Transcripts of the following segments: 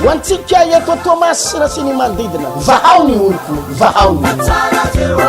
Ho antsika eto Toamasina sy ny manodidina, vahao ny oloko, vahao ny oloko.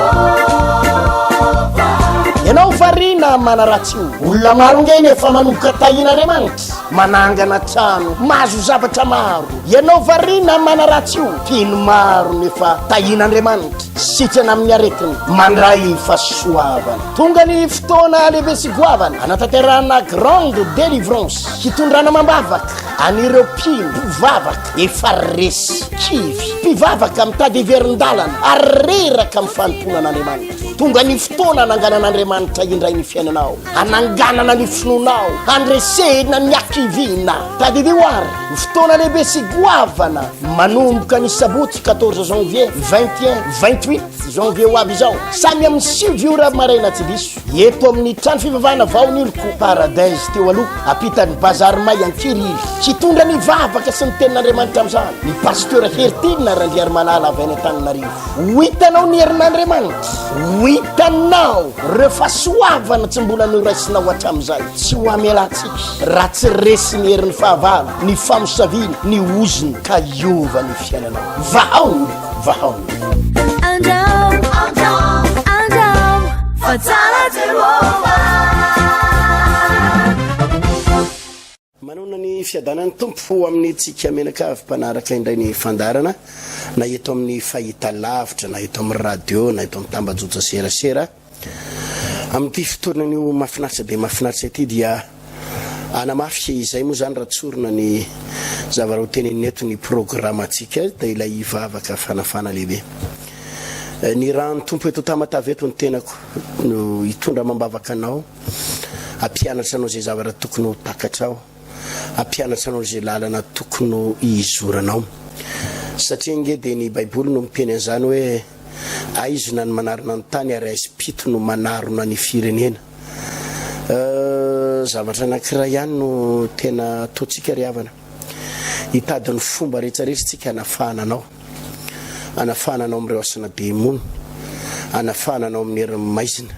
Ianao variana manaratsy io. Olona maro nge ny efa manomboka tahian'Andriamanitra, manangana trano, mahazo zavatra maro. Ianao variana manaratsy io. Mpino maro no efa tahian'Andriamanitra, sitrana amin'ny aretina, mandray fahasoavana. Tonga ny fotoana lehibe sy goavana hanatanterahana grande délivrance, hitondrana amam-bavaka an'ireo mpino, mpivavaka efa resy, kivy, mpivavaka mitady hiverin-dalana ary reraka amin'ny fanompoana an'Andriamanitra. Tonga ny fotoana hananganan'Andriamanitra indray ny fiainanao, hananganana ny finoanao, handresena ny hakiviana. Tadidio àry ny fotoana lehibe sy goavana manomboka ny sabotsy 14 janvier, 21, 28 janvier ho avy izao, samy amin'ny 9 ora maraina tsy diso, eto amin'ny trano fivavahana vao ny oloko Paradise teo aloha, ampitan'ny Bazary May Ankirihiry. Hitondra ny vavaka sy ny tenin'Andriamanitra amin'izany ny Pasteur Heritiana Randriarimalala avy any Antananarivo. Ho hitanao ny herin'Andriamanitra. Ho hitanao ireo fahasoavana tsy mbola noraisinao hatramin'izay. Tsy ho hamelantsika raha tsy resy ny herin'ny fahavalo, ny famosaviana, ny ozona ka hiova ny fiainanao. Vahao ny oloko, vahao ny oloko. Andrao, andrao, andrao, fa tsara Jehovah. Manonona ny fiadanan'ny Tompo ho amintsika mianakavy mpanaraka indray ny fandaharana na eto amin'ny fahita lavitra na eto amin'ny radio na eto amin'ny tambajotra serasera. Amin'ity fotoana anio mahafinaritra dia mahafinaritra ity dia hanamafy izay moa izany raha tsorina ny zavatra ho tenenina eto ny programantsika dia ilay vavaka fanafana lehibe. Ny rahan'ny Tompo eto Tamatave eto ny tenako no hitondra amam-bavaka anao. Hampianatra anao izay zavatra tokony ho takatrao, hampianatra anao izay lalana tokony ho hizoranao. Satria ange dia ny Baiboly no miteny an'izany hoe aizina ny manarona ny tany ary aizim-pito no manarona ny firenena. Zavatra anankiray ihany no tena ataontsika ry havana. Hitady ny fomba rehetra rehetra isika hanafahana anao. Hanafahana anao amin'ireo asana demony, hanafahana anao amin'ny herin'ny maizina,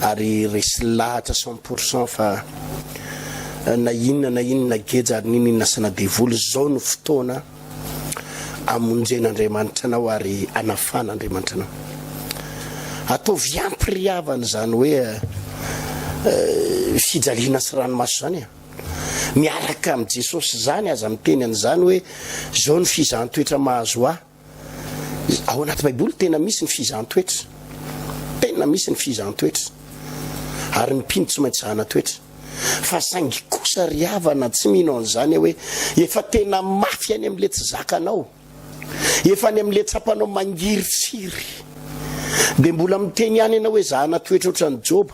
ary resy lahatra cent pour cent fa na inona na inona geja ary n'inon'inona asana devoly, izao no fotoana hamonjen'Andriamanitra anao ary hanafahan'Andriamanitra anao. Ataovy ampy ry havana izany hoe fijaliana sy ranomaso izany e. Miaraka amin'i Jesosy izany aza miteny an'izany hoe izao ny fizahan-toetra mahazo ahy. Ao anaty Baiboly tena misy ny fizahan-toetra. Tena misy ny fizahan-toetra. Ary ny mpino tsy maintsy zahana toetra. Fa saingy kosa ry havana tsy mino an'izany aho hoe efa tena mafy any amin'ilay tsy zakanao. Efa any amin'ilay tsapanao mangirifiry. Dia mbola miteny ihany ianao hoe zahana toetra ohatran'i Joba.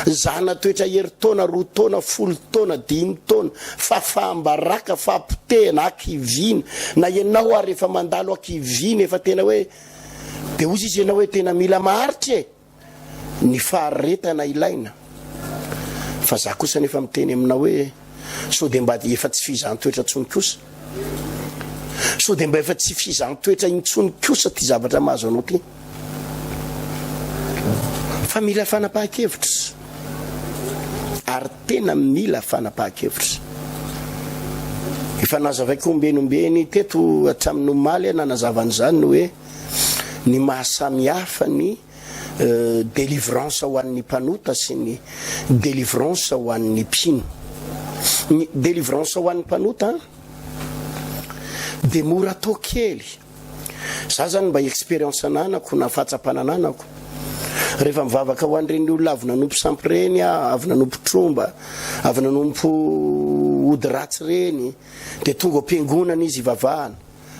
Zana-toetra herintaona, roa taona, folo taona, dimy taona, fahafaham-baraka, fahapotehana, hakiviana, na ianao ary efa mandalo hakiviana, efa tena hoe, dia hozy izy ianao hoe tena mila maharitra e! Ny faharetana ilaina. Fa za kosa nefa miteny aminao hoe, sao dia mba efa tsy fizahan-toetra intsony kosa? Sao dia mba efa tsy fizahan-toetra intsony kosa ity zavatra mahazo anao ity? Fa mila fanapahan-kevitra ary tena mila fanapahan-kevitra. Efa nazavaiko ombeny ombeny teto hatramin'ny omaly aho nanazava an'izany ny hoe ny maha samy hafa ny délivrance ho an'ny mpanota sy ny délivrance ho an'ny mpino. Ny délivrance ho an'ny mpanota dia mora atao kely. Za zany mba expérience ananako na fahatsapana ananako rehefa mivavaka ho an'ireny olona avy nanompo sampy ireny aho, avy nanompo tromba, avy nanompo ody ratsy ireny dia tonga ao am-piangonana izy hivavahana.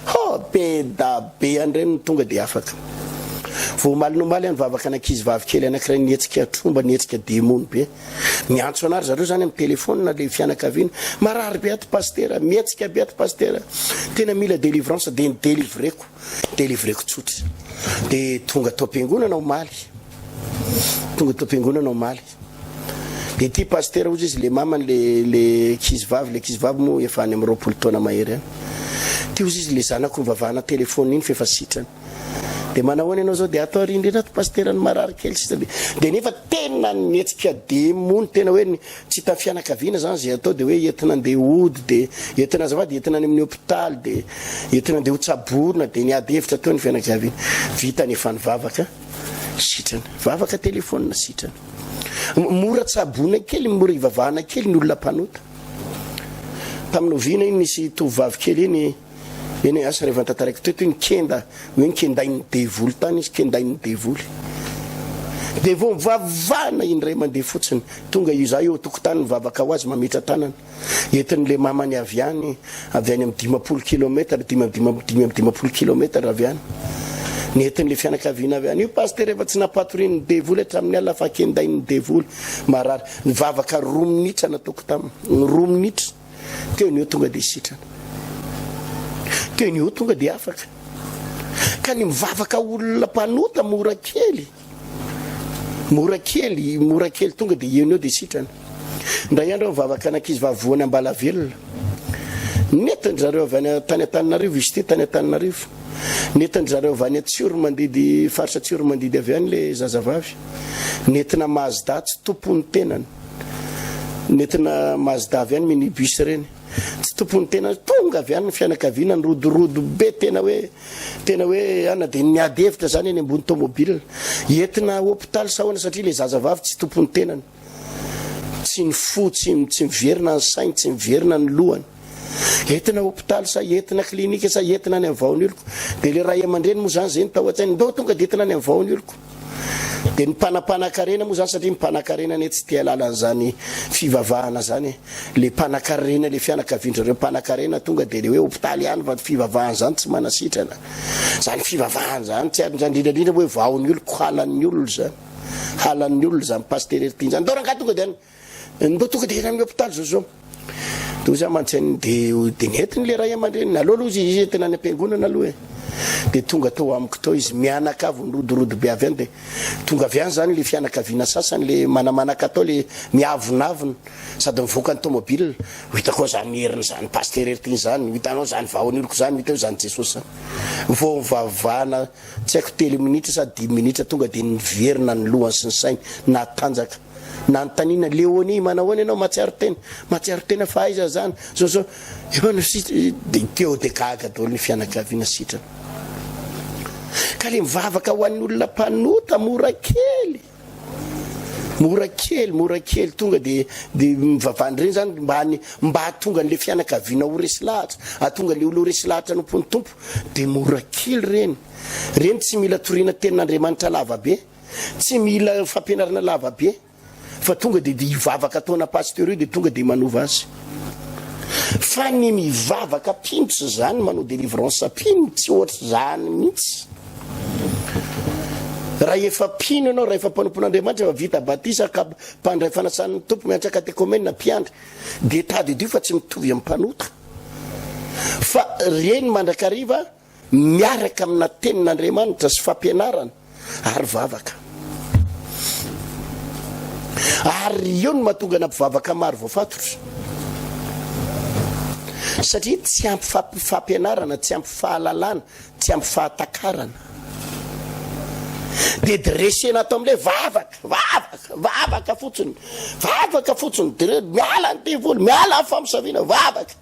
Ho, be da be an'ireny no tonga dia afaka. Vao omaly ny omaly aho nivavaka an'ankizy vavy kely anankiray nihetsika tromba, nihetsika demony be. Miantso anah ry zareo zany amin'ny telephone le fianakaviana, marary be ato pasitera, mihetsika be ato pasitera, tena mila delivrance, dia ni-delivreko, delivreko tsotra. Dia tonga tao am-piangonana omaly, tonga tao am-piangonana omaly. Dia ity pasitera hozy izy le mamany le le ankizy vavy, le ankizy vavy moa efa any amin'ny 20 taona mahery any. Ity hozy izy le zanako nivavahana telephone iny f'efa sitrana. Dia manahoana ianao zao? Dia ato aoriana indrindra ato pasitera no marary kely sisa dia dia nefa tena nihetsika demony tena hoe ny tsy hita fianakaviana zany zay atao dia hoe entina andeha hody dia entina azafady entina any amin'ny hopitaly dia entina andeha ho tsaborina dia niady hevitra teo ny fianakaviana. Vita nefa nivavaka sitrana. Vavaka telephone sitrana. Mora tsaboina kely, mora ivavahana kely ny olona mpanota. Tamin'ny oviana iny nisy tovovavy kely iny Eny e, asa rehefa notantaraiko teto iny kenda, hoe nokendain'ny devoly tany izy, kendain'ny devoly. Dia vao mivavahana indray mandeha fotsiny, tonga io izaho eo an-tokotany mivavaka ho azy mametra-tanana. Entin'ilay mamany avy any, avy any amin'ny 50 kilomètre, 55 kilomètre avy any. Nentin'ilay fianakaviana avy any. Io pasitera efa tsy nampatorian'ny devoly hatramin'ny alina fa kendain'ny devoly, marary. Nivavaka roa minitra nataoko taminy, roa minitra. Teo no eo tonga dia sitrana. Teo no eo tonga dia afaka. Ka ny mivavaka olona mpanota mora kely. Mora kely, mora kely tonga dia eo no eo dia sitrana. Indray andro aho nivavaka an'ankizy vavy voany Ambalavelona. Nentin-dry zareo avy any tany Antananarivo izy ity, tany Antananarivo. Nentin-dry zareo avy any Tsiromandidy, faritra Tsiromandidy avy any ilay zazavavy. Nentina Mazda tsy tompon'ny tenany. Nentina Mazda avy any mini bus ireny. Tsy tompon'ny tena, tonga avy any ny fianakaviana nirodorodo be tena hoe tena hoe ana dia niady hevitra zany eny ambony tomobile. Entina hopitaly sa ahoana satria ilay zazavavy tsy tompon'ny tenany. Tsy ny fo, tsy tsy miverina ny sainy, tsy miverina ny lohany. Entina hopitaly sa entina klinika sa entina any amin'ny vahoan'ny oloko. Dia ilay ray aman-dreny moa zany zay ny tao an-tsainy, ndao tonga dia entina any amin'ny vahoan'ny oloko. Dia ny mpanampanakarena moa zany satria ny mpanakarena anie tsy te halala an'izany fivavahana zany e. Le mpanakarena le fianakavian-drareo mpanakarena tonga dia le hoe hopitaly ihany fa fivavahana zany tsy manasitrana. Zany fivavahana zany tsy ary indrindra indrindra hoe vaon'ny oloko halan'ny olona zany. Halan'ny olona zany pasitera Heritiana zany. Ndao rangahy tonga dia any. Ndao tonga dia eny amin'ny hopitaly zao zao. Dia hoy za mantsy dia dia nentiny le ray aman-dreniny. Aleo aloha izy izy entina any am-piangonana aloha e. Dia tonga tao amiko tao izy mianakavy nirodorodo be avy any dia tonga avy any zany le fianakaviana sasany le manamanaka tao le miavonavona sady mivoaka ny tomobile. Ho hitako ao zany heriny zany pasitera Heritiana zany, ho hitanao zany vahon'oloko zany, ho hitanao zany Jesosy zany. Vao nivavahana tsy haiko telo minitra sa dimy minitra tonga dia niverina ny lohany sy ny sainy natanjaka. Nanontaniana, Léonie, manahoana ianao? Mahatsiaro tena? Mahatsiaro tena fa aiza zany? Zao zao. Efa no sitra, dia teo dia gaga daholo ny fianakaviana sitrana. Ka le mivavaka ho an'ny olona mpanota mora kely. Mora kely, mora kely tonga dia dia mivavahana ireny zany mba ny mba hahatonga an'le fianakaviana ho resy lahatra, hahatonga le olona ho resy lahatra hanompo ny Tompo dia mora kely ireny. Ireny tsy mila toriana tenin'Andriamanitra lava be. Tsy mila fampianarana lava be fa tonga dia dia hivavaka ataona pasteur io dia tonga dia manova azy. Fa ny mivavaka mpino tsy zany manao délivrance mpino tsy ohatr'izany mihitsy. Raha efa mpino ianao, raha efa mpanompon'Andriamanitra, efa vita batisa ka mpandray fanasan'ny Tompo, miantra katekomena, mpiandry, dia tadidio fa tsy mitovy amin'ny mpanota. Fa reny mandrakariva miaraka amina tenin'Andriamanitra sy fampianarana ary vavaka. Ary eo no mahatonga ana mpivavaka maro voafatotra. Satria tsy ampy fampianarana, tsy ampy fahalalana, tsy ampy fahatakarana. Dia dresena ato amin'ilay vavaka, vavaka, vavaka fotsiny, vavaka fotsiny, dre miala ny devoly, miala ny famosaviana, vavaka.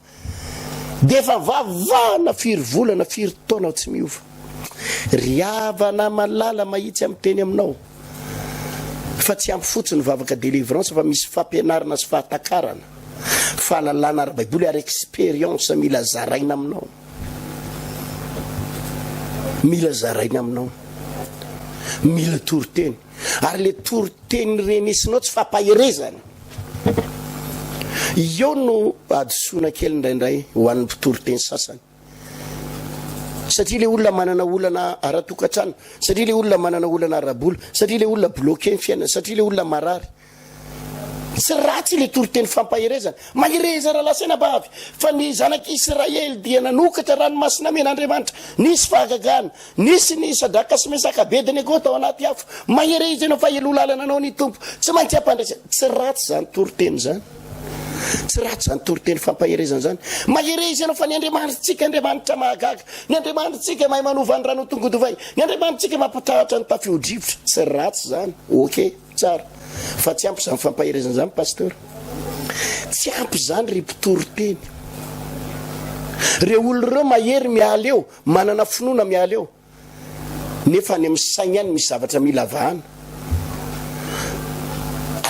Dia efa vavahana firy volana firy taona tsy miova. Ry havana malala mahitsy amin'ny teny aminao fa tsy ampy fotsiny vavaka délivrance fa misy fampianarana sy fahatakarana, fahalalana ara-baiboly ary expérience mila zaraina aminao. Mila zaraina aminao. Mila toriteny. Ary le toriteny renesinao tsy fampaherezana. Eo no hadisoana kely indraindray ho an'ny mpitory teny sasany. Satria le olona manana olana ara-tokantrano, satria le olona manana olana ara-bola, satria le olona bloqué ny fiainana, satria le olona marary. Tsy ratsy ilay toriteny fampaherezana. Mahereza rahalahy sy anabavy, fa ny zanak'Israely dia nanokatra ranomasina mena Andriamanitra. Nisy fahagagana. Nisy ny Sadraka sy Mesaka Abednego tao anaty afo. Mahereza ianao fa heloha lalana anao ny Tompo. Tsy maintsy hampandresy. Tsy ratsy izany toriteny izany. Tsy ratsy izany toriteny fampaherezana izany. Mahereza ianao fa ny Andriamanitsika Andriamanitra mahagaga. Ny Andriamanitsika mahay manova ny rano ho tonga divay. Ny Andriamanitsika mampitahatra ny tafio-drivotra. Tsy ratsy izany. Ok, tsara. Fa tsy ampy izany fampaherezana izany Pasteur. Tsy ampy izany ry mpitory teny. Ireo olona ireo mahery miala eo, manana finoana miala eo. Nefa any amin'ny sainy any misy zavatra mila vahana.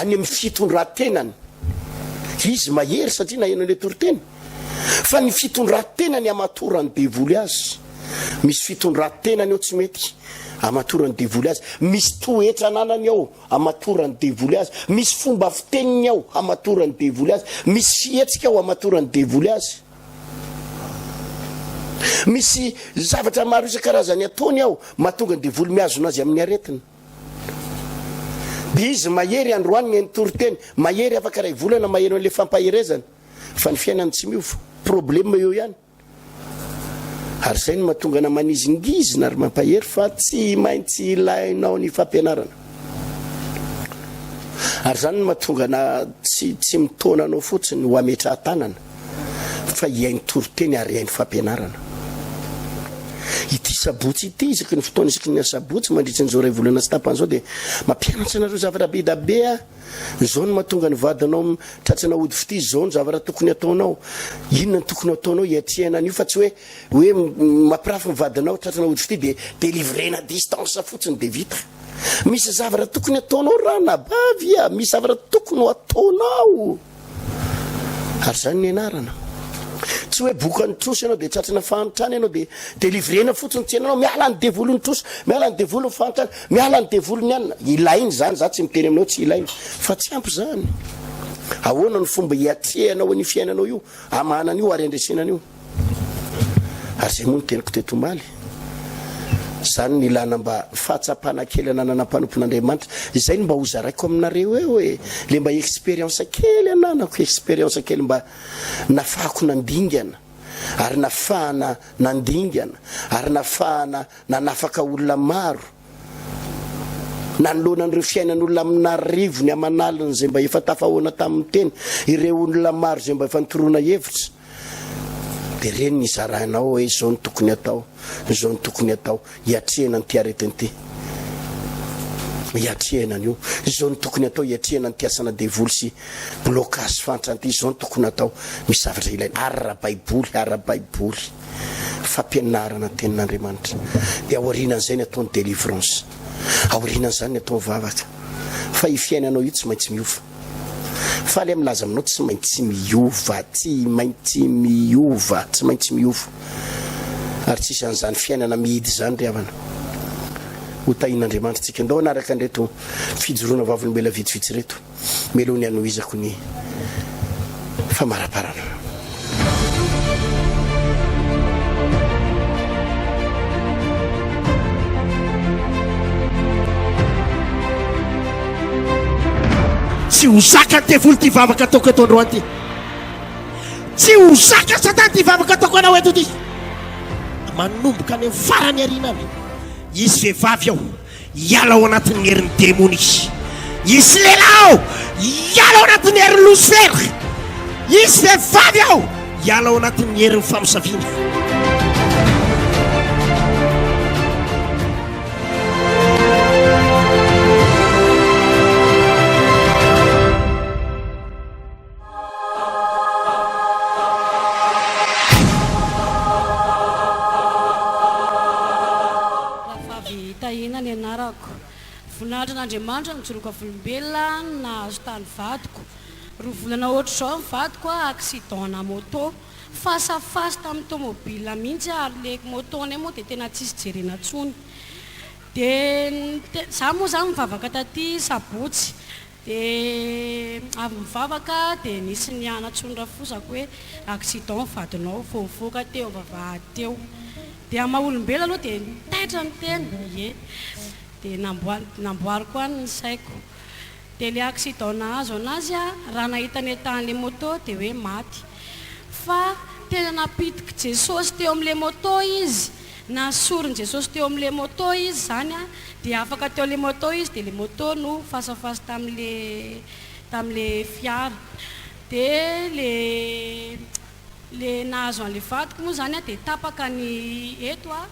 Any amin'ny fitondran-tenany. Izy mahery satria naheno an'ilay toriteny. Fa ny fitondran-tenany amatoran'ny devoly azy. Misy fitondran-tenany ao tsy mety, amatoran'ny devoly azy. Misy toetra ananany ao, amatoran'ny devoly azy. Misy fomba fiteniny ao, amatoran'ny devoly azy. Misy fihetsika ao, amatoran'ny devoly azy. Misy zavatra maro isan-karazany ataony ao mahatonga ny devoly mihazona azy amin'ny aretina. Dia izy mahery androany mihaino toriteny, mahery afaka iray volana maheno an'ilay fampaherezana, fa ny fiainany tsy miova. Problème eo ihany. Ary izay no mahatonga ana manizingizina ary mampahery fa tsy maintsy ilainao ny fampianarana. Ary izany no mahatonga ana tsy tsy mitaona anao fotsiny ho hametraha-tanana fa hihaino toriteny ary hihaino fampianarana. Ity sabotsy ity, isaky ny fotoana isaky ny asabotsy mandritra an'izao iray volana sy tapany izao dia mampianatra anareo zavatra be da be aho. Izao no mahatonga ny vadinao tratrana ody fitia, izao no zavatra tokony ataonao, inona no tokony ataonao hiatrehana an'io fa tsy hoe hoe mampirafy ny vadinao tratrana ody fitia dia delivrena à distance fotsiny dia vita. Misy zavatra tokony ataonao ranabavy a, misy zavatra tokony ho ataonao. Ary izany ny anarana. Tsy hoe bokan'ny trosa ianao dia tratrana fahantrana ianao dia delivrena fotsiny tsy ianao miala ny devoly ny trosa, miala ny devoly ny fahantrana, miala ny devoly ny anona. Ilaina izany, za tsy miteny aminao tsy ilaina fa tsy ampy izany. Ahoana no fomba hiatrehanao an'io fiainanao io, hamahana an'io ary handresena an'io? Ary izay moa no teniko teto omaly. Izany no ilana mba fahatsapana kely ananana mpanompon'Andriamanitra. Izay no mba hozaraiko aminareo eo e. Le mba expérience kely ananako, expérience kely mba nafahako nandingana ary nafahana nandingana ary nafahana nanafaka olona maro nanoloana an'ireo fiainan'olona amin'arivony aman'aliny izay mba efa tafahoana tamin'ny teny, ireo olona maro izay mba efa nitoroana hevitra. Dia ireny ny zarainao hoe izao no tokony atao, izao no tokony atao hiatrehana an'ity aretina ity. Hiatrehana an'io. Izao no tokony atao hiatrehana an'ity asana devoly sy blocage fantrana ity. Izao no tokony atao. Misy zavatra ilaina. Ara-baiboly, ara-baiboly. Fampianarana ny tenin'Andriamanitra. Dia aorianan'izay ny atao ny délivrance. Aorianan'izany ny atao ny vavaka. Fa io fiainanao io tsy maintsy miova. Faly aho milaza aminao tsy maintsy miova, tsy maintsy miova, tsy maintsy miova. Ary tsisy an'izany fiainana mihidy izany ry havana. Ho tahian'Andriamanitra tsika. Ndao hanaraka an'ireto fijoroana vavolombelona vitsivitsy ireto mialoha ny hanohizako ny famaraparana. Tsy ho zakan'ny devoly ity vavaka ataoko eto androany ity. Tsy ho zakan'i Satana ity vavaka ataoko anao eto ity. Manomboka any amin'ny farany aoriana any, hisy vehivavy ao hiala ao anatin'ny herin'ny demony izy. Hisy lehilahy ao hiala ao anatin'ny herin'ny losifera. Hisy vehivavy ao hiala ao anatin'ny herin'ny famosaviana. Rahavavy Tahiana ny anarako. Voninahitra an'Andriamanitra no nijoroako vavolombelona nahazo tany vadiko. Roa volana ohatr'izao ny vadiko accident na moto. Face à face tamin'ny tomobile mihitsy ary le moto-nay moa dia tena tsisy jerena intsony. Dia za moa zany mivavaka taty sabotsy. Dia avy mivavaka dia nisy nianatso ny rafozako hoe accident ny vadinao vao nivoaka teo am-bavahady teo. Dia amin'ny maha olombelona aloha dia taitra ny tena, ie. Dia namboariko any ny saiko. Dia ilay accident nahazo anazy raha nahita ny état-n'ilay moto dia hoe maty. Fa tena napitik'i Jesosy teo amin'ilay moto izy. Nasorin'i Jesosy teo amin'ilay moto izy izany an, dia afaka teo ilay moto izy dia ilay moto no face à face tamin'ilay tamin'ilay fiara. Dia le le nahazo an'le vadiko moa zany a dia tapaka ny eto a,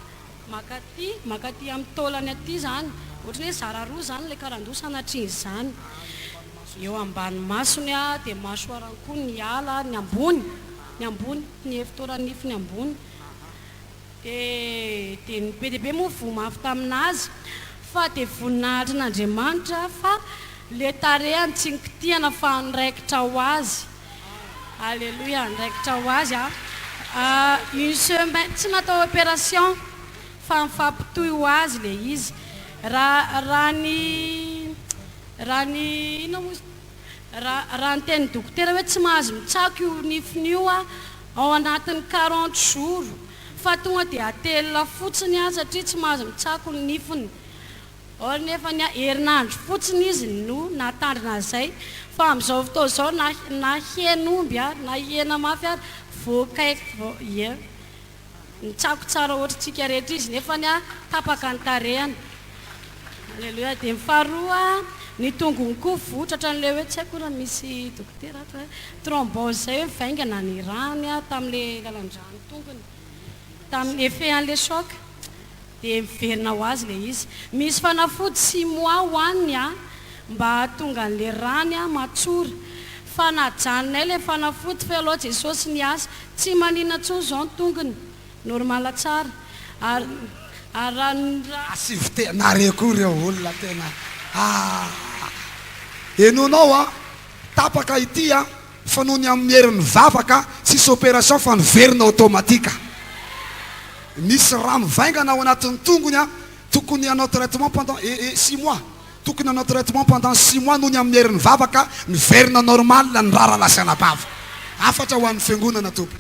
mankaty, mankaty amin'ny taolany aty zany, ohatran'ny hoe zara roa zany le karandoha sanatrian'izany. Eo ambany masony a, dia mâchoire-ny koa niala, ny ambony, ny ambony, ny efitaolan'nifiny ambony. Dia dia ny be dia be moa voa mafy tamin'azy fa dia voninahitrin'Andriamanitra fa le tarehiny tsy nikitihana fa niraikitra ho azy. Aleloia, niraikitra ho azy a. Une semaine, tsy natao opération fa nifampitohy ho azy le izy. Raha raha ny raha ny inona moa Raha raha ny tenin'ny dokotera hoe tsy mahazo mitsako io nifiny io aho ao anatin'ny 40 jours fa tonga dia atelina fotsiny aho satria tsy mahazo mitsako ny nifiny. Or nefany herinandro fotsiny izy no nahatandrina an'izay fa amin'izao fotoana izao na na hen'omby ary na hena mafy ary voakaiky vao ie. Mitsako tsara ohatritsika rehetra izy nefany tapaka ny tarehiny. Aleloia. Dia ny faharoa, ny tongony koa voa tratran'ilay hoe tsy haiko raha misy dokotera ato hoe thrombose izay hoe mivaingana ny rany tamin'ilay lalan-dran'ny tongony. Tamin'ny effet an'ilay choc. Dia miverina ho azy ilay izy. Misy fanafody six mois hohaniny mba hahatonga an'ilay rany matsora. Fa najanonay ilay fanafody fa aleo Jesosy niasa. Tsy maninona intsony izao ny tongony. Normal tsara. Ary ary raha ny raha. Asivo te nareo koa reo olona tena ah! Henonao an! Tapaka ity an! Fa noho ny amin'ny herin'ny vavaka, tsisy opération fa niverina automatique. Nisy rà mivaingana ao anatin'ny tongony an! Tokony hanao traitement pendant eh eh six mois. Tokony hanao traitement pendant six mois noho ny amin'ny herin'ny vavaka, miverina normal ny rà rahalahy sy anabavy. Hafatra ho an'ny fiangonana tompoko.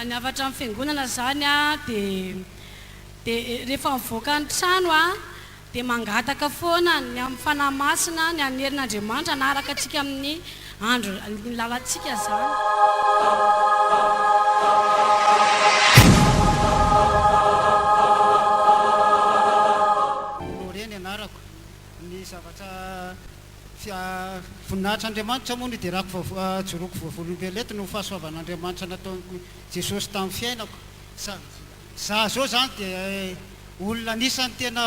Ny hafatra amin'ny fiangonana izany dia dia rehefa mivoaka ny trano dia mangataka foana ny amin'ny Fanahy Masina ny hanerin'Andriamanitra hanaraka antsika amin'ny andro ny lalantsika izany. Honoré ny anarako. Ny zavatra voninahitr'Andriamanitra moa no iderako ijoroako vavolombelona eto noho ny fahasoavan'Andriamanitra nataon'i Jesosy tamin'ny fiainako. Za za zao zany dia olona anisan'ny tena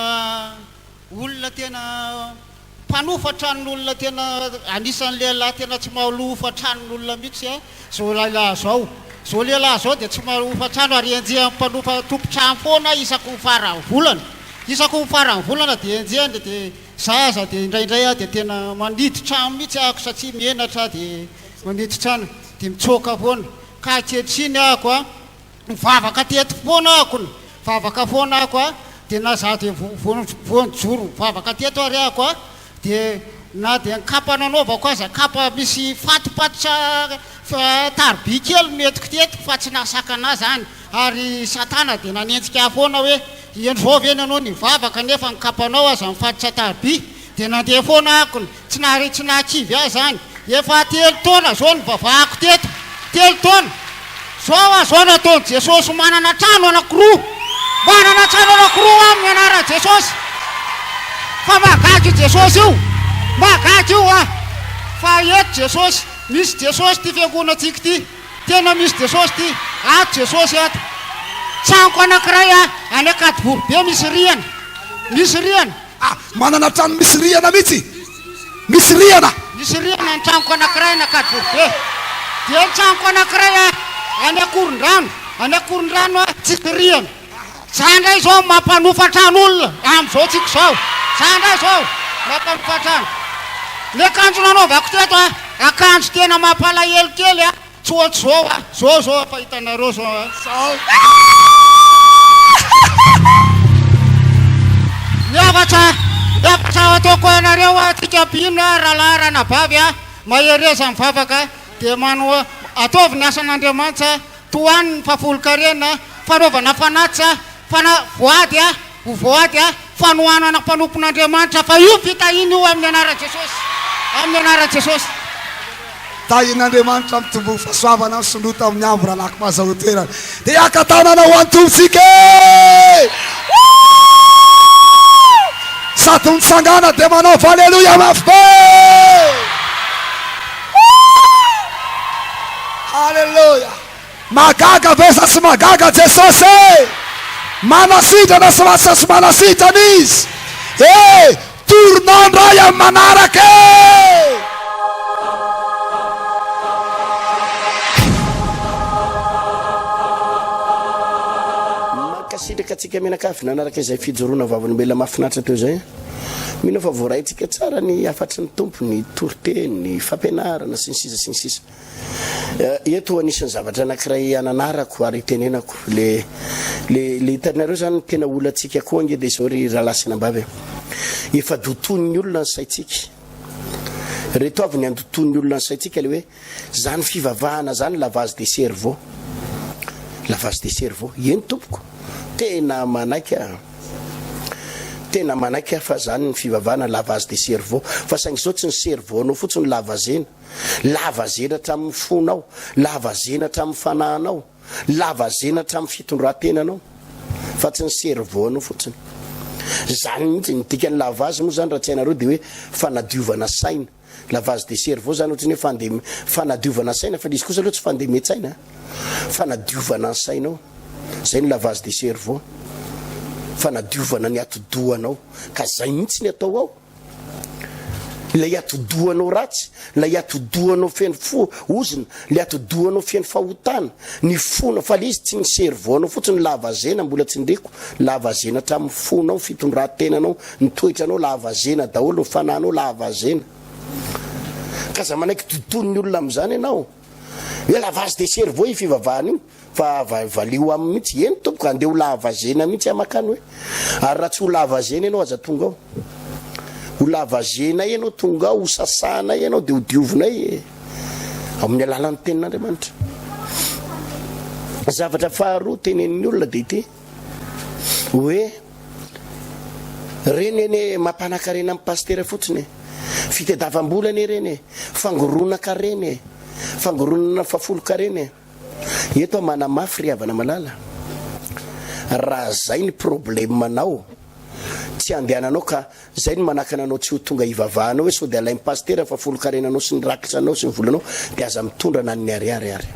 olona tena mpanofa tranon'olona tena anisan'ny lehilahy tena tsy mahalofa tranon'olona mihitsy a zao lehilahy zao. Zao lehilahy zao dia tsy mahalofa trano ary enjehan'ny mpanofa tompon-trano foana isaky ny faran'ny volana. Isaky ny faran'ny volana dia enjehany dia za aza dia indraindray aho dia tena manidy trano mihitsy ahako satria menatra aho dia manidy trano dia mitsoaka foana. Ka ankehitriny ahako a, Nivavaka teto foana aho kony, nivavaka foana aho a, dia na za dia vao nijoro nivavaka teto ary aho a, dia na dia ny kapa nanaovako aza kapa misy fatopatotra taroby kely no nentiko teto fa tsy nahasakana ahy zany, ary satana dia nanenjika ahy foana hoe indro zao ve ny anao nivavaka nefa ny kapanao aza mifatotra taroby, dia nandeha foana aho kony. Tsy nahare tsy nahakivy ahy izany. Efa telo taona izao nivavahako teto. Telo taona. Izao aho izao nataon'i Jesosy manana trano anankiroa. Manana trano anankiroa aho amin'ny anaran'i Jesosy. Fa mahagaga io Jesosy io. Mahagaga io an. Fa eto Jesosy. Misy Jesosy ity fiangonantsika ity. Tena misy Jesosy ity. Ato Jesosy ato. Tranoko anankiray any Ankadivoribe misy rihana. Misy rihana. Ah, manana trano misy rihana mihitsy? Misy rihana? Misy rihana ny tranoko anankiray any Ankadivoribe. Dia ny tranoko anankiray any Ankorondrano, any Ankorondrano tsisy rihana. Za indray izao mampanofa trano olona amin'izao tsika izao. Za indray izao mampanofa trano. Ny akanjo nanaovako teto a, akanjo tena mampalahelo kely a. Tsy ohatr'izao a! Zao zao efa hitanareo zao a! Zao. Ny hafatra, ny hafatra ataoko anareo a, tsika mpino a, rahalahy, ranabavy a, mahereza mivavaka, dia manoa, ataovy ny asan'Andriamanitra, tohano ny fahafolonkarena, fanaovana fanatitra, fana, voady a, Ho voady aho, fanohanana mpanompon'Andriamanitra fa io fitahiana io amin'ny anaran'i Jesosy, amin'ny anaran'i Jesosy. Tahin'Andriamanitra mitomboa fahasoavana misondrota amin'ny avo rahalahy mazahoa toerana dia haka tanana ho an'ny Tompontsika e! Sady mitsangàna dia manaova aleloia mafy be! Aleloia! Mahagaga ve sa tsy mahagaga Jesosy e? Manasitrana sa sa tsy manasitrana Izy e? Tournant ndray amin'ny manaraka e! Mankasitraka antsika mianakavy nanaraka izay fijoroana vavolombelona mahafinaritra teo izay. Mino aho fa voaraintsika tsara ny hafatry ny Tompo, ny toriteny, ny fampianarana sy ny sisa sy ny sisa. Eto anisan'ny zavatra anankiray ananarako ary itenenako le le le hitanareo zany ny tena olantsika koa ange dia izao ry rahalahy sy anabavy e. Efa dotoin'ny olona ny saintsika. Reto avy ny andotoin'ny olona ny saintsika le hoe zany fivavahana zany lavage de cerveau. Lavage de cerveau. Eny tompoko. Tena manaiky aho. Tena manaiky aho fa zany ny fivavahana lavage de cerveau. Fa saingy izao tsy ny cerveau-nao fotsiny no lavagena. Lava zena hatramin'ny fonao, lava zena hatramin'ny fanahinao, lava zena hatramin'ny fitondran-tenanao, fa tsy ny cerveau-nao fotsiny. Izany mihitsy, ny dikan'ny lavage moa izany raha tsy hainareo dia hoe fanadiovana saina. Lavage de cerveau izany ohatran'ny hoe fande- fanadiovana saina, fa ilay izy kosa aloha tsy fandemen-tsaina an! Fanadiovana ny sainao, izay ny lavage de cerveau. Fanadiovana ny atidohanao, ka izay mihitsy ny atao ao. Ilay atidohanao ratsy, ilay atidohanao feno fo ozona, ilay atidohanao feno fahotana, ny fonao, fa ilay izy tsy ny cerveau-nao fotsiny lavazena, mbola tsindriko, lavazena hatramin'ny fonao, ny fitondran-tenanao, ny toetranao lavazena daholo, ny fanahinao lavazena. Ka aza manaiky dotoin'ny olona amin'izany ianao. Hoe lavage de cerveau io fivavahana io. Fa valio aminy mihitsy, eny tompoko, andeha ho lavazena mihitsy aho makany hoe. Ary raha tsy ho lavazena ianao aza tonga ao. Ho lavazenay ianao tonga ao, ho sasanay ianao dia ho diovinay e. Amin'ny alalan'ny tenin'Andriamanitra. Zavatra faharoa tenenin'ny olona dia ity hoe reny anie mampanakarena amin'ny pasitera fotsiny e. Fitadiavam-bola anie reny e. Fangoronan-karena e. Fangoronana fahafolon-karena e. Eto aho manamafy ry havana malala, raha zay ny problème nao tsy andehananao ka zay no manakana anao tsy ho tonga hivavahanao hoe sao de alain'i pasitera fa folon-karenanao sy ny rakitranao sy ny volanao de aza mitondra na ny ariary ary.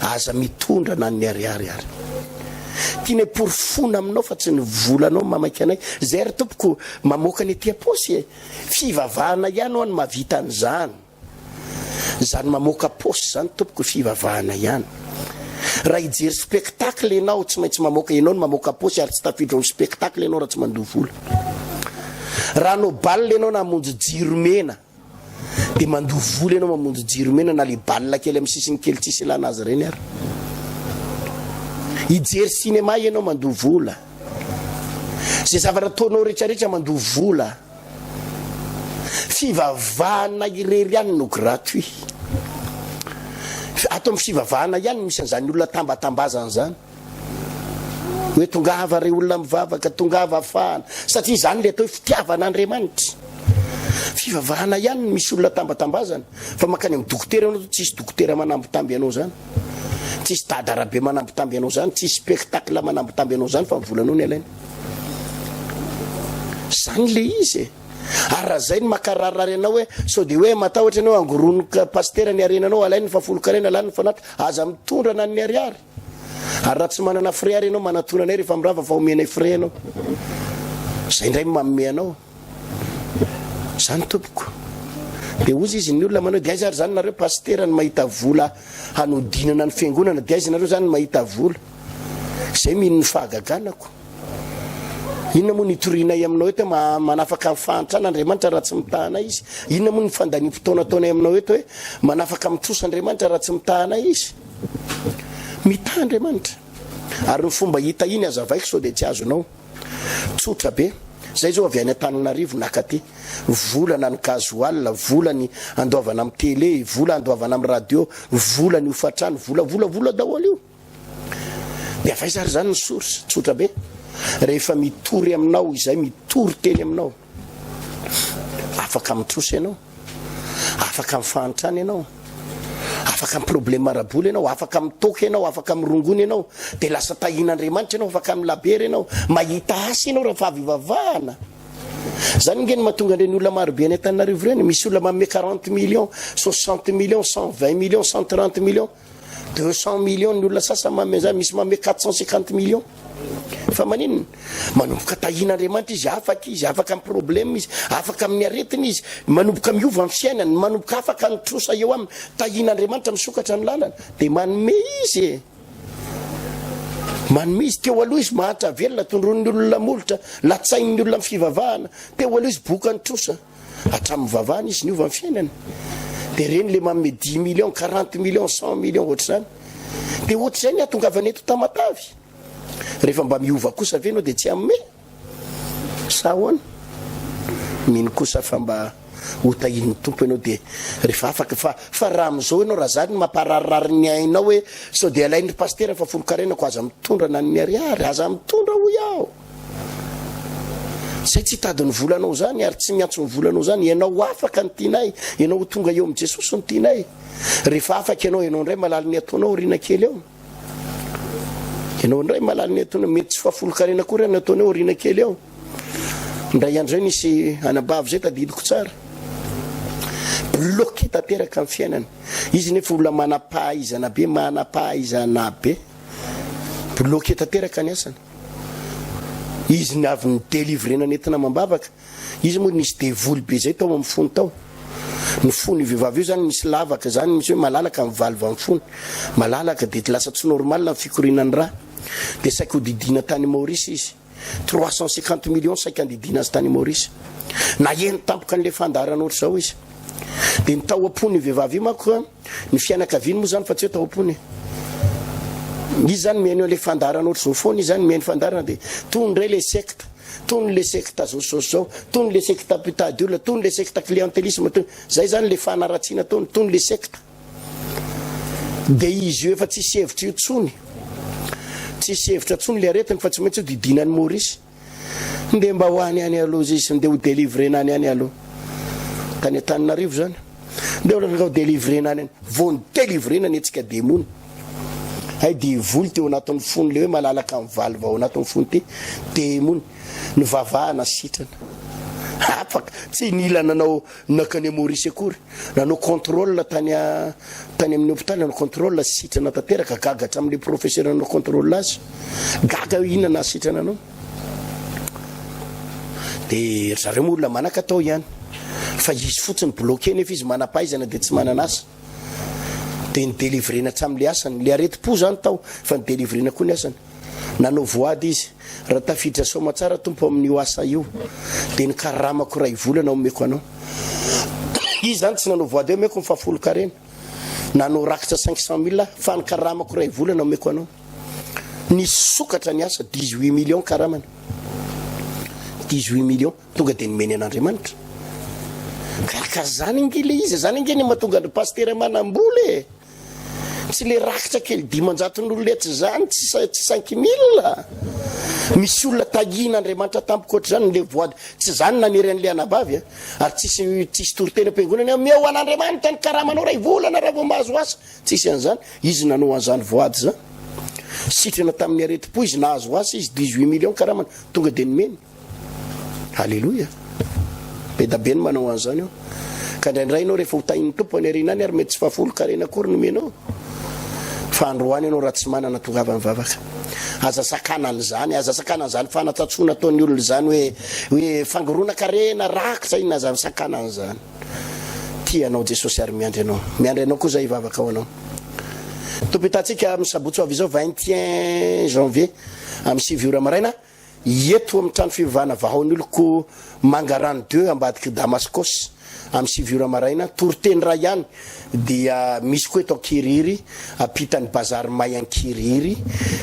Aza mitondra na ny ariary ary. Tianay porofoina aminao fa tsy ny volanao no mamaika anay. Zay ry tompoko mamoaka ny aty am-paosy e. Fivavahana ihany ho'a no mahavita an'izany. Zany mamoaka paosy zany tompoko fivavahana ihany. Raha hijery spectacle ianao tsy maintsy mamoaka ianao no mamoaka paosy ary tsy tafiditra ao spectacle ianao raha tsy mandoa vola. Raha hanao bal ianao na hamonjy jiro mena dia mandoa vola ianao mamonjy jiro mena na le bal kely amin'ny sisiny kely tsisy ilana azy ireny ary. Hijery cinéma ianao mandoa vola. Izay zavatra ataonao rehetrarehetra mandoa vola. Fivavahana irery ihany no gratuit. Ato amin'ny fivavahana ihany no misy an'izany olona tambatambazana izany. Hoe tongava re olona mivavaka, tongava afahana. Satria izany ilay atao hoe fitiavan'Andriamanitra. Fivavahana ihany no misy olona tambatambazana. Fa mankany amin'ny dokotera ianao, tsisy dokotera manambitamby anao izany. Tsisy dadarabe manambitamby anao izany, tsisy spectacle manambitamby anao izany fa ny volanao no alaina. Zany le izy e! Ary raha zay no makararirary anao hoe sao dia hoe matahotra ianao angoronoka pasitera ny harenanao alainy ny fahafolonkarena alany ny fanatitra aza mitondra na ny ariary ary raha tsy manana frais ary ianao manatona anay rehefa mirava fa omenay frais ianao zay indray manome anao zany tompoko dia ozy izy ny olona manao dia aiza ary zany nareo pasitera ny mahita vola hanodinana ny fiangonana dia aiza nareo zany ny mahita vola Izay mino ny fahagaganako. Inona moa ny itorianay aminao eto hoe manafaka amin'ny fahantrana Andriamanitra raha tsy mitaha anay Izy? Inona moa ny fandaniam-potoana ataonay aminao eto hoe manafaka amin'ny trosa Andriamanitra raha tsy mitaha anay Izy? Mitaha Andriamanitra. Ary ny fomba hitahiany hazavaiko sao dia tsy azonao. Tsotra be. Zay zao avy any Antananarivo naka aty. Vola na ny gasoil, vola ny andoavana amin'ny télé, vola andoavana amin'ny radio, vola ny hofantrano, vola vola vola daholo io. Dia avy aiza ary izany ny source? Tsotra be. Rehefa mitory aminao izay mitory teny aminao, afaka mitrosa ianao, afaka amin'ny fahantrana ianao, afaka amin'ny problème ara-bola ianao, afaka mitoka ianao, afaka mirongony ianao, dia lasa tahian'Andriamanitra ianao, afaka amin'ny labera ianao, mahita asa ianao raha avy ivavahana. Zany nge no mahatonga an'ireny olona maro be any Antananarivo ireny, misy olona manome 40 millions, 60 millions, 120 millions, 130 millions, 200 millions ny olona sasany manome an'izany, misy manome 450 millions. Fa maninona? Manomboka tahian'Andriamanitra izy, afaka izy, afaka amin'ny problème izy, afaka amin'ny aretina izy, manomboka miova ny fiainany, manomboka afaka ny trosa eo aminy, tahian'Andriamanitra misokatra ny lalana, dia manome izy e. Manome izy, teo aloha izy mahantra velona, tondroin'ny olona molotra, latsain'ny olona amin'ny fivavahana, teo aloha izy boka ny trosa, hatramin'ny vavahana izy niova ny fiainany. Dia ireny le manome dix millions, quarante millions, cent millions ohatr'izany. Dia ohatr'izay ny hahatongavana eto Tamatave. Rehefa mba miova kosa ve ianao dia tsy hanome? Sa ahoana? Mino kosa fa mba ho tahian'ny Tompo ianao dia rehefa afaka fa fa raha amin'izao ianao raha zany mampararirary ny ainao hoe sao dia alain'ny pasitera fa folon-karena ko aza mitondra na ny ariary aza mitondra hoy aho. Zay tsy hitady ny volanao zany ary tsy miantso ny volanao zany ianao ho afaka ny tianay ianao ho tonga eo amin'i Jesosy ny tianay. Rehefa afaka ianao ianao indray malala ny ataonao aoriana kely eo. Ianao indray malala ny ataonao, mety tsy fahafolon-karena akory ny ataonao aoriana kely ao. Indray andro izay nisy anabavy izay tadidiko tsara. Bloqué tanteraka ny fiainany. Izy nefa olona manam-pahaizana be, manam-pahaizana be. Bloqué tanteraka ny asany. Izy ny avy ni-délivrer-na nentina amam-bavaka. Izy moa nisy devoly be zay tao amin'ny fony tao. Ny fon'io vehivavy io zany misy lavaka zany, misy hoe malalaka ny valve amin'ny fony. Malalaka dia lasa tsy normal ny fikorianan'ny rà. Dia saika ho didiana tany Maurice izy. 350 millions saika handidiana azy tany Maurice. Naheno tampoka an'ilay fandaharana ohatr'izao izy. Dia ny tao am-pon'io vehivavy io manko, ny fianakaviany moa zany fa tsy hoe tao am-pony e. Izy zany mihaino an'ilay fandaharana ohatr'izao foana izy zany, mihaino fandaharana dia tony indray ilay secte. Tony le secte zao zao zao, tony le secte mpitady olona, tony le secte clientelisme, tony, zay zany le fanaratsiana ataony, tony le secte. De izy io efa tsisy hevitra io tsony, tsisy hevitra tsony le aretiny fa tsy maintsy ho didiana any Maurice. Nde mba ho any any aloha izy, nde ho delivrena any any aloha. Tany Antananarivo zany. Nde ho delivrena any any. Vao nidelivrena ny hetsika demony. Hay devoly teo anatin'ny fony le hoe malalaka ny valve ao anatin'ny fony ty demony nivavahana sitrana afaka tsy nila nanao nakany Maurice akory nanao contrôle tany tany amin'ny hôpital nanao contrôle sitrana tanteraka gaga hatramin'le professeur nanao contrôle azy gaga hoe inona nahasitrana anao de ry zareo moa olona manakatao ihany fa izy fotsiny bloqué nefa izy manam-pahaizana de tsy manana asa Dia ni-delivrena hatramin'ilay asany. Ilay aretim-po izany tao, fa ni-delivrena koa ny asany. Nanao voady izy, Raha tafiditra soamatsara Tompo amin'io asa io, dia ny karamako iray volana omeko anao. Izy izany tsy nanao voady hoe omeko ny fahafolon-karena. Nanao rakitra 500 mille, fa ny karamako iray volana omeko anao. Nisokatra ny asa, 18 millions karamany. 18 millions. Tonga dia nomeny an'Andriamanitra. Ka ka zany ange le izy, zany ange ny mahatonga an-dry pasitera manam-bola e. Tsy le rakitra kely dimanjaton'olona etsy zany, tsy tsy cinq mille. Misy olona tahian'Andriamanitra tampoka ohatr'izany, le voady. Tsy zany nanery an'le anabavy a. Ary tsisy tsisy toriteny am-piangonana hoe omeo an'Andriamanitra ny karamanao iray volana raha vao mahazo asa. Tsisy an'izany. Izy nanao an'izany voady zany. Sitrana tamin'ny aretim-po izy, nahazo asa izy, 18 millions karamany, tonga dia nomeny. Aleloia! Be da be ny manao an'izany eo. Ka indraindray ianao rehefa ho tahin'ny Tompo any aoriana any ary mety tsy fahafolon-karena akory no omenao. Fa androany ianao raha tsy manana tongava mivavaka. Aza sakanana izany, aza sakanana izany fanatsatsoana ataon'ny olona izany hoe hoe fangoronan-karena, rakitra inona, aza sakanana izany. Tia anao Jesosy ary miandry anao. Miandry anao koa izahay hivavaka ho anao. Tompo hitantsika amin'ny sabotsy ho avy izao 21 janvier amin'ny 9 ora maraina. Eto amin'ny trano fivavahana Vahaon'ny Oloko Mangarano Deux ambadik'i Damaskos amin'ny 9 ora maraina, toriteny iray ihany dia misy koa eto Ankirihiry ampitan'ny bazary may Ankirihiry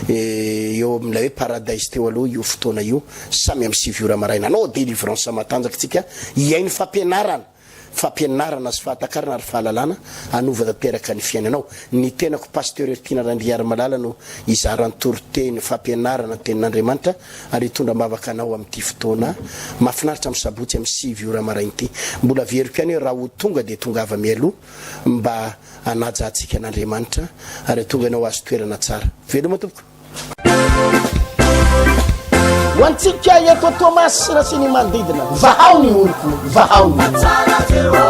eo amin'ilay hoe Paradise teo aloha io fotoana io samy amin'ny 9 ora maraina. Hanao délivrance matanjaka tsika hihaino fampianarana. Fampianarana sy fahatakarana ary fahalalana hanova tanteraka ny fiainanao. Ny tenako Pasteur Heritiana Randriarimalala no hizara ny toriteny fampianarana ny tenin'Andriamanitra ary hitondra am-bavaka anao amin'ity fotoana mahafinaritra amin'ny sabotsy amin'ny 9 ora maraina ity. Mbola averiko ihany hoe raha ho tonga dia tongava mialoha mba hanajantsika an'Andriamanitra ary hahatonga anao hahazo toerana tsara. Veloma tompoko. Ho Ho antsika eto Toamasina sy ny manodidina, vahao ny oloko, vahao ny oloko.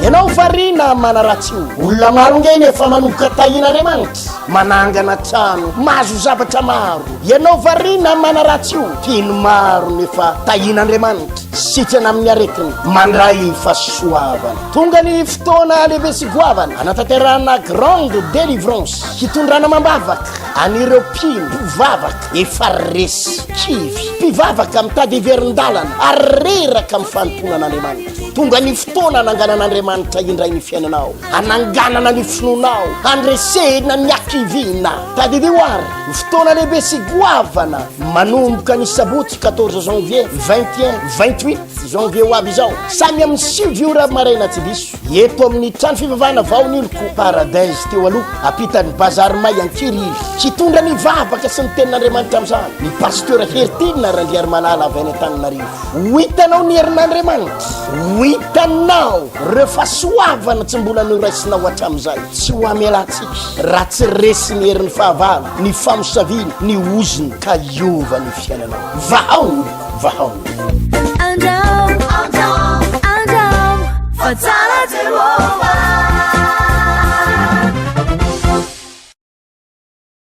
Ianao variana manaratsy io. Olona maro nge iny efa manomboka tahian'Andriamanitra, manangana trano, mahazo zavatra maro. Ianao variana manaratsy io. Mpino maro no efa tahian'Andriamanitra, sitrana amin'ny aretina, mandray fahasoavana. Tonga ny fotoana lehibe sy goavana hanatanterahana grande délivrance, hitondrana amam-bavaka an'ireo mpino, mpivavaka efa resy, kivy, mpivavaka mitady hiverin-dalana ary reraka amin'ny fanompoana an'Andriamanitra. Tonga ny fotoana hananganan'Andriamanitra indray ny fiainanao, hananganana ny finoanao, handresena ny hakiviana. Tadidio ary ny fotoana lehibe sy goavana manomboka ny sabotsy 14 janvier, 21, 28 janvier ho avy izao, samy amin'ny 9 ora maraina tsy diso, eto amin'ny trano fivavahana Vaoniriko Paradise teo aloha, ampitan'ny Bazary May Ankirihiry. Hitondra ny vavaka sy ny tenin'Andriamanitra amin'izany ny Pasteur Heritiana Randriarimalala avy any Antananarivo. Ho hitanao ny herin'Andriamanitra, ho hitanao ireo fahasoavana tsy mbola noraisinao hatramin'izay. Tsy ho hamelantsika raha tsy resy ny herin'ny fahavalo, ny famosaviana, ny ozona ka hiova ny fiainanao. Vahao ny oloko, vahao ny oloko. Andramo, andramo, andramo, fa tsara Jehovah.